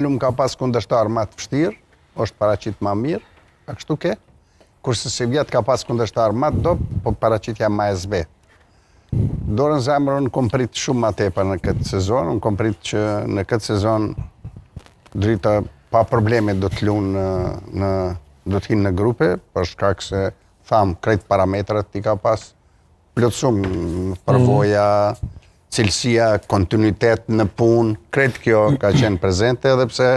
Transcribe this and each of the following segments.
Lum ka pas kundërshtar ma të vështirë, është paraqit ma mirë, a kështu ke? Kurse sivjet ka pas kundërshtar ma të dobët, po paraqitja ma e zbehtë. Dorën n'zemër, unë kom prit shumë ma tepër në këtë sezon, unë kom prit që në këtë sezon Drita pa probleme do të lunë në, në do të hinë në grupe, për shkak se tham krejt parametrat i ka pas plotësum përvoja, cilësia, kontinuitet në punë, krejt kjo ka qenë prezente edhe pse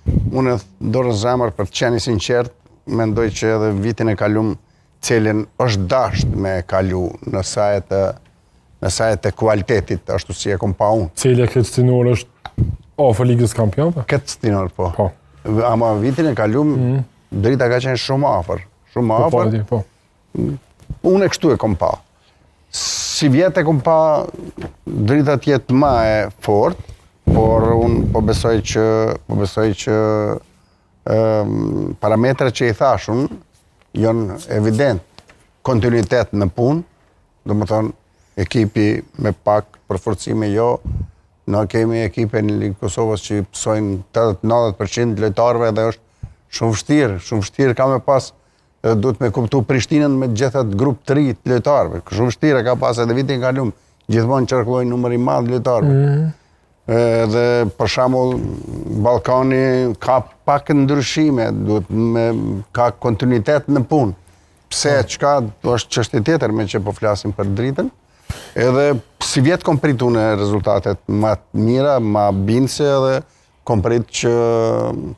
unë dorën n'zemër për të qenë i sinqert, mendoj që edhe vitin e kalum cilin është dasht me kalu në saje të në saje të kualitetit, ashtu si e kom pa unë. Celja këtë stinor është afër Ligës Kampionëve? Këtë stinor, po. Po. Ama vitin e kalum, mm. Drita ka qenë shumë afër. Shumë po, po, afër. Po, po. Unë e kështu e kom pa. Sivjet e kom pa Drita të jetë ma e fort, por unë po besoj që po besoj që parametrat që i thash unë janë evident kontinuitet në punë, domethonë ekipi me pak përforcime jo, na kemi ekipe në Ligë Kosovës që i pësojnë 80-90% lojtarëve dhe është shumë vështirë, shumë vështirë ka me pas edhe duhet me kuptu Prishtinën me gjithë atë grup të ri të lojtarëve. Shumë vështirë ka pas edhe vitin kalum, gjithmonë qarkullojnë numër i madh lojtarëve. Mm -hmm. Edhe për shembull Ballkani ka pak ndryshime, duhet me ka kontinuitet në punë. Pse po. çka është çështje tjetër me që po flasim për Dritën. Edhe sivjet kom prit unë rezultatet ma të mira, ma bindëse edhe kom prit që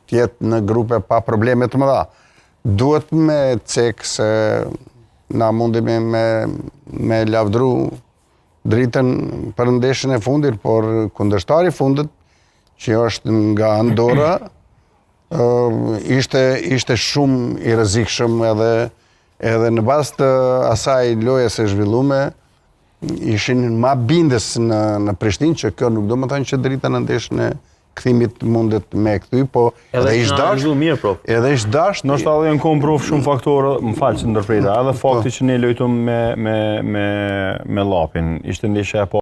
të jetë në grupe pa probleme të mëdha. Duhet me cek se na mundemi me, me lavdru Dritën për ndeshjen e fundit, por kundërshtari i fundit, që është nga Andorra, ishte, ishte shumë i rrezikshëm edhe, edhe në bazë të asaj loje së zhvillume, ishin ma bindës në, në Prishtinë, që kjo nuk domethanë që Drita në ndeshjen e kthimit mundet me kthy, po edhe ish dasht. Mirë, po. Edhe ish dasht. Ndoshta edhe janë kon prof shumë faktorë, më fal që ndërpreta, edhe fakti po. që ne lujtëm me me me me Llapin, ishte ndeshja e parë.